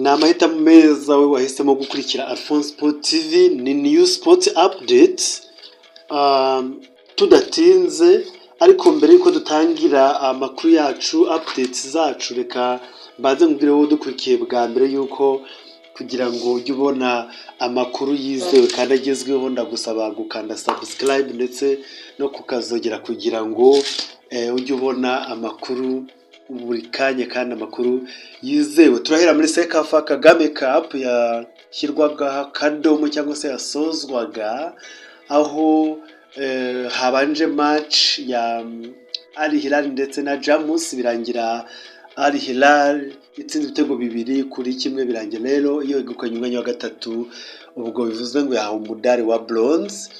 Ni amahitamo meza we wahisemo gukurikira Alphonse Sport TV, ni new sport update. Tudatinze ariko, mbere yuko dutangira amakuru yacu, updates zacu, reka mbanze nkubwire wowe udukurikiye bwa mbere yuko kugira ngo ujye ubona amakuru yizewe kandi agezweho, ndagusaba gukanda subscribe ndetse no kukazogera kugira ngo ujye ubona amakuru buri kanya kandi amakuru yizewe. Turahera muri CECAFA Kagame Cup yashyirwagaho akadomo cyangwa se yasozwaga, aho habanje match ya Al Hilal ndetse na Jamus, birangira Al Hilal itsinze ibitego 2-1. Birangira rero iyo yegukanye umwanya wa gatatu, ubwo bivuze ngo yahawe umudari wa bronze.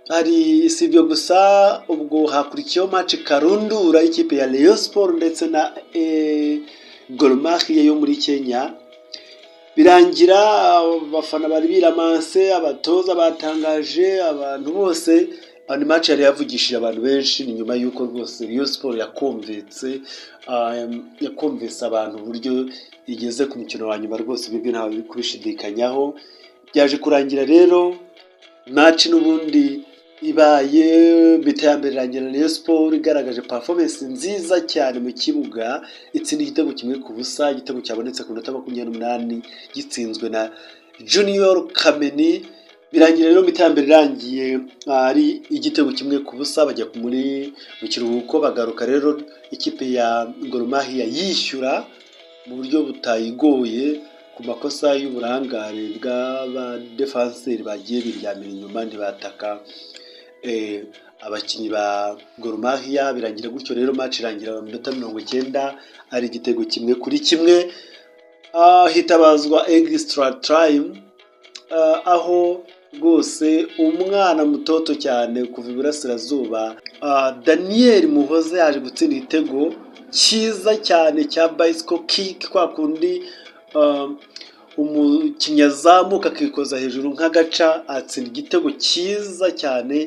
Hari si ibyo gusa, ubwo hakurikiyeho match karundura y'ikipe ya Rayon Sport ndetse na Gor Mahia yo muri Kenya. Birangira abafana bari biramanse, abatoza batangaje, abantu bose. Ni match yari yavugishije abantu benshi. Ni nyuma y'uko rwose Rayon Sport yakumvise abantu uburyo igeze ku mukino wa nyuma. Rwose ibyo ntawe biri kubishidikanyaho. Byaje kurangira rero match n'ubundi ibaye mi-temps ya mbere, irangira Rayon Sport igaragaje performance nziza cyane mu kibuga, itsinda igitego 1-0, igitego cyabonetse ku minota 28, gitsinzwe na Junior Kameni. Birangira rero mi-temps ya mbere irangiye ari igitego 1-0. Bajya mu kiruhuko, bagaruka rero ikipe ya Gor Mahia yishyura mu buryo butayigoye ku makosa y'uburangare bw'abadefanseri bagiye biryamira inyuma, ntibataka abakinnyi ba Gor Mahia. Birangira gutyo rero, match irangira mu minota 90 ari igitego 1-1. Hitabazwa extra time, aho rwose umwana mutoto cyane kuva iburasirazuba, Daniel Muhoza, yaje gutsinda igitego cyiza cyane cya bicycle kick, kwa kundi umukinnyi azamuka akikoza hejuru nk'agaca, atsinda igitego cyiza cyane.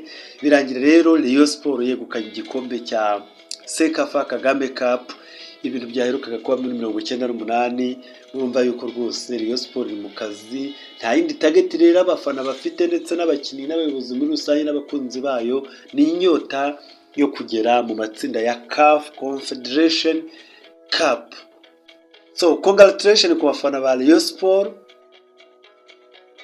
Birangira rero Rayon Sport yegukanye igikombe cya CECAFA Kagame Cup, ibintu byaherukaga kuba muri 98. Murumva yuko rwose Rayon Sport iri mu kazi. Nta yindi target rero abafana bafite ndetse n'abakinnyi n'abayobozi muri rusange n'abakunzi bayo, ni inyota yo kugera mu matsinda ya CAF Confederation Cup. So congratulation ku bafana ba Rayon Sport,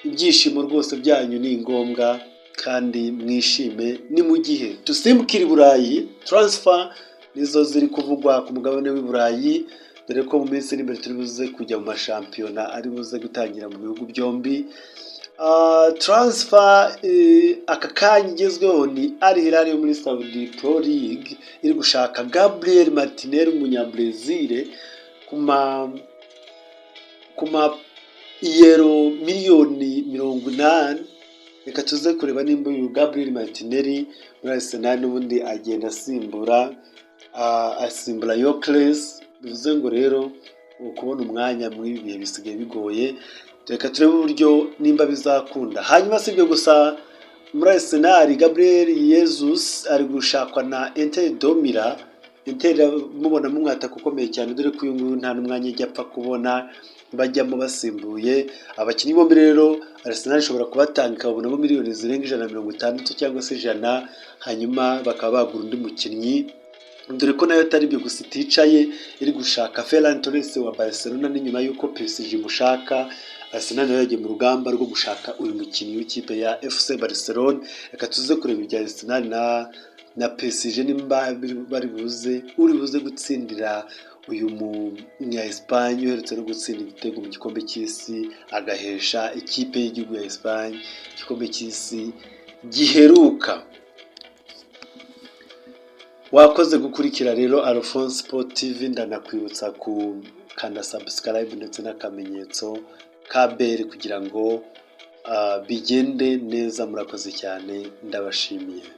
ibyishimo rwose byanyu ni ngombwa kandi mwishime. Ni mu gihe dusimbukira i Burayi, transfer nizo ziri kuvugwa ku mugabane w'i Burayi, dore ko mu minsi iri imbere turi buze kujya mu mashampiyona ari buze gutangira mu bihugu byombi. Transfer aka kanya igezweho ni Al Hilal yo muri Saudi Pro League iri gushaka Gabriel Martinelli, umunyabrazil, ku ma iyero miliyoni 80. Reka tuze kureba nimba uyu Gabriel Martinelli muri Arsenal n'ubundi agenda asimbura Gyökeres. Bivuze ngo rero kubona umwanya muri ibi bihe bisigaye bigoye. Reka turebe uburyo nimba bizakunda. Hanyuma si ibyo gusa, muri Arsenal Gabriel Jesus ari gushakwa na Inter de Milan. Inter mubona umwataka ukomeye cyane, dore ko uyu nguyu nta n'umwanya ajya apfa kubona, bajyamo basimbuye abakinnyi bombi. Rero Arsenal ishobora kubatanga ikabonamo miliyoni zirenga 160 cyangwa se 100, hanyuma bakaba bagura undi mukinnyi, dore ko nayo atari ibyo gusa iticaye, iri gushaka Ferran Torres wa Barcelona. Ni nyuma y'uko PSG imushaka, Arsenal nayo yagiye mu rugamba rwo gushaka uyu mukinnyi w'ikipe ya FC Barcelona. Reka tuze kureba ibya Arsenal na PSG, nimba bari buze uri buze gutsindira uyu munya Espagne uherutse no gutsinda igitego mu gikombe cy'isi, agahesha ikipe y'igihugu ya Espagne igikombe cy'isi giheruka. Wakoze gukurikira rero Alphonse Sport TV, ndanakwibutsa gukanda subscribe ndetse n'akamenyetso ka bell kugira ngo bigende neza. Murakoze cyane, ndabashimiye.